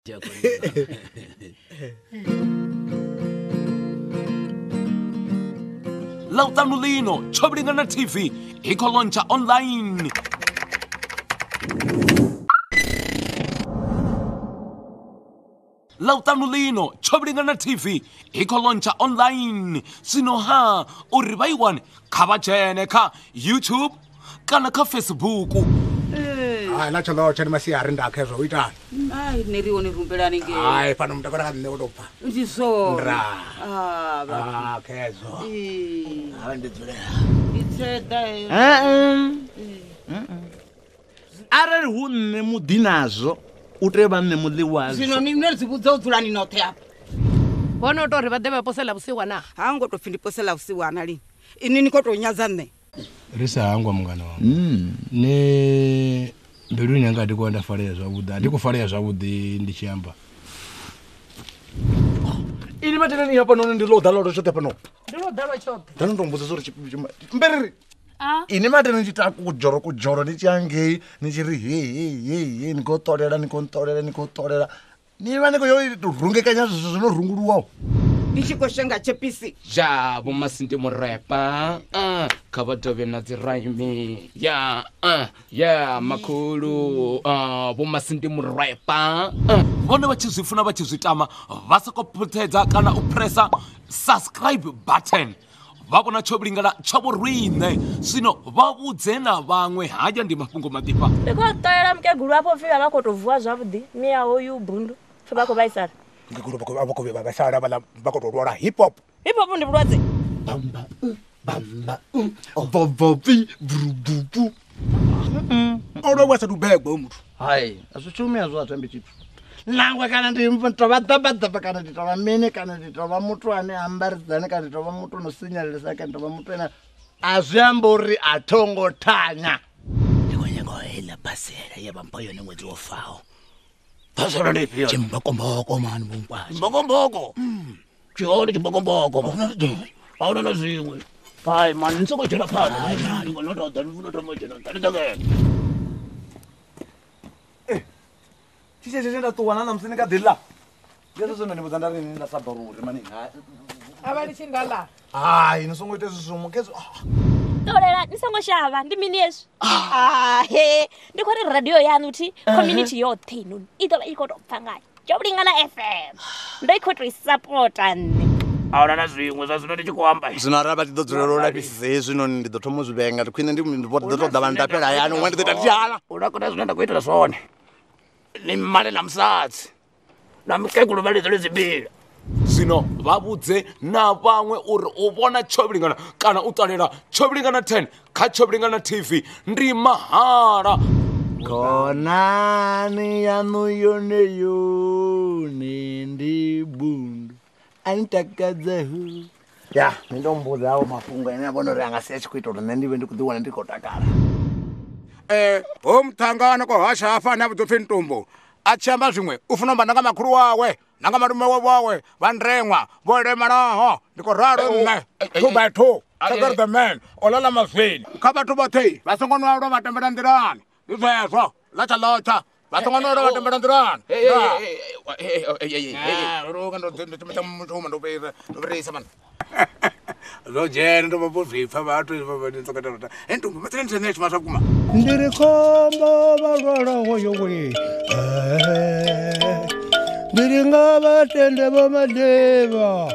Ḽavhuṱanu ḽino Tshovhilingana TV i khou launcha online. Ḽavhuṱanu ḽino Tshovhilingana TV i khou launcha online. Zwino ha uri vha i wane kha vha dzhene kha YouTube kana kha Facebook. Hai na tshoḽo tsha ndi masiari nda khezwo u itani. Ai ne ri hone rumbelani ngei. Hai fhano mutakalo kha nṋe wo tou bva. Ndi zwone. Nda. Ah vha. Ah khezwo. Ee. Ha ndi dzule. Ndi tseḓa heyo. Arali hu nṋe muḓi nazwo u tea u vha nṋe muḽi wazwo. Zwino ni nṋe ri dzi vhudza u dzulani noṱhe afha. Vhone u tou ri vha ḓe vha posela vhusiwana. Ha ngo tou pfi ndi posela vhusiwana lini. Inwi ni khou tou nyadza nṋe. Ri sa hangwa mungana wanga. Ne mbiluni yanga ndi khou nda farea zwavhuḓi. A ndi khou farea zwavhuḓi ndi tshi amba. Ini mateleni hafha noni ndi ḽo ḓa ḽo tshoṱhe fhano. Ndi lwo ḓalwa tshoṱhe. Ḓa ndo mmbudza uri mbereri. A Ini matene ni tshi ita kujoro kujoro ni tshi ya ngei ni tshi ri he he he he ni khou ṱolela ni khou nṱolela ni khou ṱolela. Ni vha ni khou yo rungekanya zwithu zwo no runguluwaho. Ndi tshi khou shenga tshepisi. Ja vho Masindi Murepa kha vha dovhe na dzi raimi ya ya makhulu vho Masindi Murepa. Vhone vha tshi zwi funa vha tshi zwi tama vha soko phuthedza kana u pressa subscribe button. Vha vhona Tshovhilingana tsha vho riṋe. Zwino vha vhudze na vhaṅwe haya ndi mafhungo maḓifha. Ndi khou ṱolela mukegulu afho pfi vha vha khou tou vuwa zwavhuḓi miyaho yu bundu pfi vha khou vhaisala. Mukegulu vha khou vha vhaisala vhaḽa vha khou tou lwala hip hop. Hip hop ndi vhulwadze. Bamba bamba bobobvi brububu. O lovha sa dubegwa muthu. Hai, a zwi shumi azwo a tambi tshithu. Nangwe kana ndi tou vha ḓabaḓaba kana ndi tou vha mini kana ndi tou vha muthu ane a ambaridzane kana ndi tou vha muthu no sinyalelesa kana ndi tou vha muthu ane a zwi amba uri a tho ngo thanya. Ndi khou nyaga u heiḽa phasela ye vha mpha yone ṅwedzi wo faho. Phasela ndi ifhio? Tshimbokomboko mani vhunkwasha. Tshimbokomboko? Tshihone tshimbokomboko. A huna na zwiṅwe. Hai mani ni songo dzhena fhano. Ndi khou tou ḓa ndi thoma u dzhena nṱha ndi ḓe. Tshi tshi nda ṱuwa na ṋamusi ni kha ḓi ḽa. Ndi hezwo zwine nda ni vhudza nda ri nda sa baruri mani. A vha litshi nda ḽa. Hai ni songo ita hezwo zwiṅwe khezwo. Ṱolela ni songo shavha ndi mini hezwi? Ahe ndi khou ri radio yaṋu thi community yoṱhe inoni i ḓo vha i khou tou pfa ngayo. Tshovhilingana FM ndo i khou tou i sapota nṋe. A huna na zwiṅwe zwa zwino ndi tshi khou amba. Zwino arali vha tshi ḓo dzulela u lafhisisa hezwi noni ndi ḓo thoma u zwi vhenga ndi khwine ndi vho ḓo tou ḓa vha ndafhela hayani huṅwe ndi ḓo ita ndi tshi hana. U na kona zwine nda khou itela zwone. Ni mmale na musadzi na mukegulu vha lidzele dzimbila. Zwino vha vhudze na vhaṅwe uri u vhona Tshovhilingana kana u ṱalela Tshovhilingana 10 kha Tshovhilingana TV ndi mahala. Khonani yaṋu yone yone ndi bundu a ni takadzaho. Ya ni ndo mbudza awo mafhungo ane a vhona uri a nga si a tshi khou ita uri nṋe ndi vhe ndi khou ḓi wana ndi khou takala. Ho muṱhanga ana khou hasha hafha ane a vhidzwa upfi Ntumbu a tshi amba zwiṅwe u funa u amba na nga makhulu wawe na nga malume wawe vha Ndreṅwa vho lemalaho. Ndi khou ralo nṋe 2 by 2 Sugar the man o lala mazwini kha vhathu vhoṱhe vha songo nwalwa vha tambela nḓilani. Ndi zwezwo ḽa tsha ḽotsha vha songo nwalwa vha tambela nḓilani. Ndo fhirisa mani. Zwo dzhena ndo vha zwi pfa vhathu Ntumbu matsina ndi nṋe shuma zwa vhukuma. Ndi ri khombo vha lwalaho yowe. Ndi ri nga vha tende vho Madevha.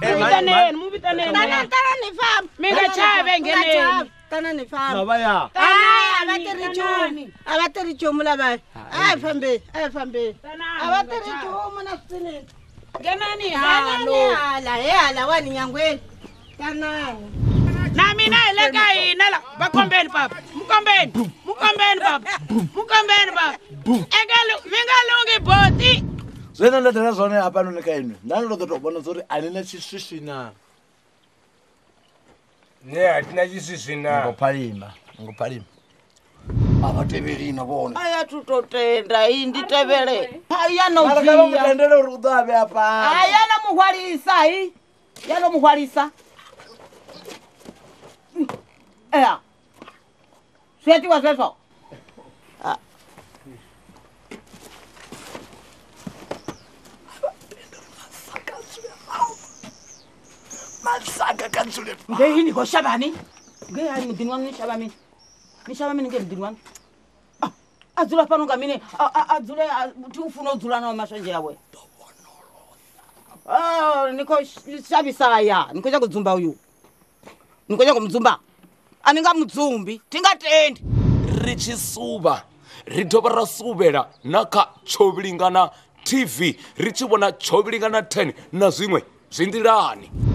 Muvitaneni, muvitaneni. Tanani famba. Mi nga chavi ngheneni. Tanani famba. Lavaya. Ai a va tirhi nchumu. A va tirhi nchumu lavaya. A hi fambeni, a hi fambeni. A va tirhi nchumu na swipinini. Nghenani Tanani hala, he hala wani nyangweni. Tanani. Na mina hi le ka hina la. Va kombeni papa. Mukombeni. Mukombeni papa. Mukombeni papa. Eka mi nga lungi boti. Zwine nda ḓela zwone hafhanoni kha inwi nda ndo ḓo tou vhona uri a ni na tshiswiswi na. Nṋe a thi na tshiswiswi na. Ngo phalima, ngo phalima. A vha tevheli na vhone. A ya thu to tenda i ndi tevhele. Ya no Mara kha vha mu tendele uri u ḓo a vhea fhano. A ya no muhwalisa i. Ya no muhwalisa. Ea zwi a itiwa zwezwo. Masaka ka dzule. Ngei ni khou shavhani? Ngei hai muḓini waṋu ni shavha mini? Ni shavha mini ngei muḓini waṋu? A dzula fhano nga mini? A dzule thi u funa u dzula na mashonzhe awe. Ni khou shavhisaya, ni khou nyaga u dzumba uyu. Ni khou nyaga u mudzumba? A ni nga mudzumbi, thi nga tendi. Ri tshi suvha ri dovha ra suvhela na kha Tshovhilingana TV, ri tshi vhona Tshovhilingana 10 na zwiṅwe zwi nḓilani.